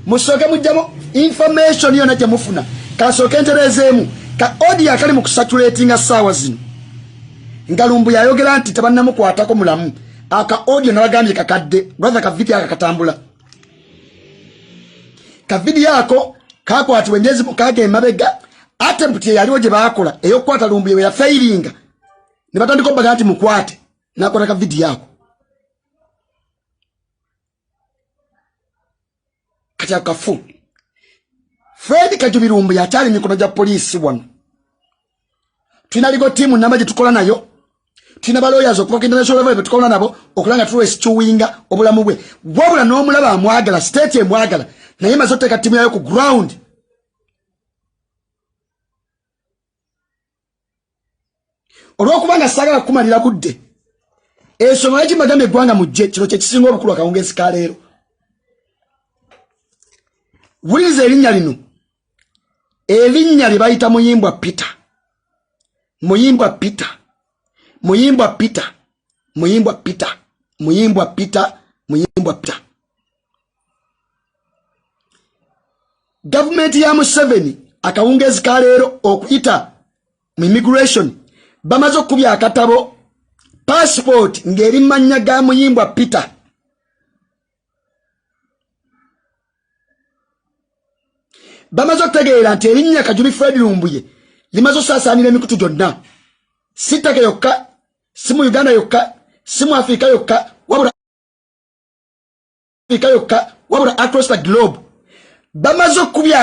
Musooke mujjamu information yona gye mufuna. Kasooke ntereezeemu ka audio akali mu kusatulatinga ssaawa zino nga Lumbuye ayogera nti tebannamukwatako mulamu. Aka audio nabagambye kakadde, rather ka video aka katambula. Ka video ako kakwatibwa emyezi 6 emabega. Attempt eyaliwo gye baakola ey'okukwata Lumbuye bwe yafairinga ne batandika obaga nti mukwate, nakwata ka video ako. Kati ako kafu. Fred Kajubi Lumbuye akyali mikono gya poliisi wano. Tulina legal team namba gye tukola nayo, tulina ba lawyers okuva ku international level betukola nabo okulaba nga turescuinga obulamu bwe. Wabula n'omulaba amwagala, state emwagala, naye maze oteeka ttiimu yayo ku ground. Olw'okuba nga saagala kukumalira budde, ensonga lwaki mbagamba eggwanga mujje, kino kye kisinga obukulu akawungeezi ka leero. Wuliriza erinnya lino, erinnya lye bayita Muyimbwa Peter, Muyimbwa Peter, Muyimbwa Peter, Muyimbwa Peter, Muyimbwa Peter, Muyimbwa Peter. Gavumenti ya Museveni akawungeezi ka leero okuyita mu immigration bamaze okukubya akatabo passport ng'eri mannya ga Muyimbwa Peter. Bamaze okutegeera nti erinnya Kajubi Fred Lumbuye limaze osaasaanira emikutu gyonna, si ttaka yokka, si mu Uganda yokka, si mu Afrika yokka, wabula Afrika yokka, wabula across the globe. Bamaze okukubya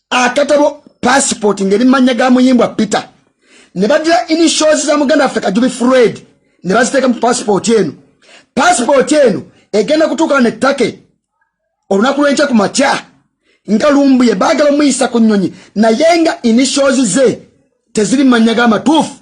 akatabo passport ng'eri mannya ga Muyimbwa Peter, ne bagira initials za muganda waffe Kajubi Fred ne baziteeka mu passport eno. Passport eno egenda kutuuka ne Turkey olunaku lw'enkya ku makya, nga Lumbuye baagala omuyisa ku nnyonyi, naye nga initials ze teziri mu mannya g'amatuufu.